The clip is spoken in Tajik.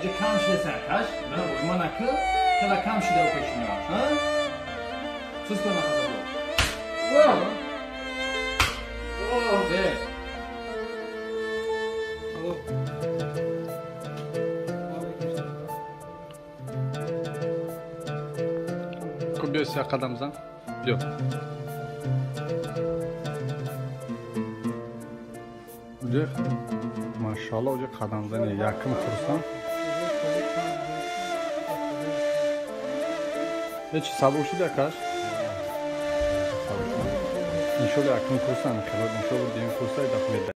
Инҷа кам шуда саркаш. Манаки када кам шуда пешинош, ҳа? Суст нафаса бо. Э. Алло. Биё, се қадам зан. Биё. Уҷа, машаалло, уҷа қадамзани якум курсам. Ҳечи сабук шуд якаш? Иншолло, якум курсам, иншолло, дуюм курса даф меда.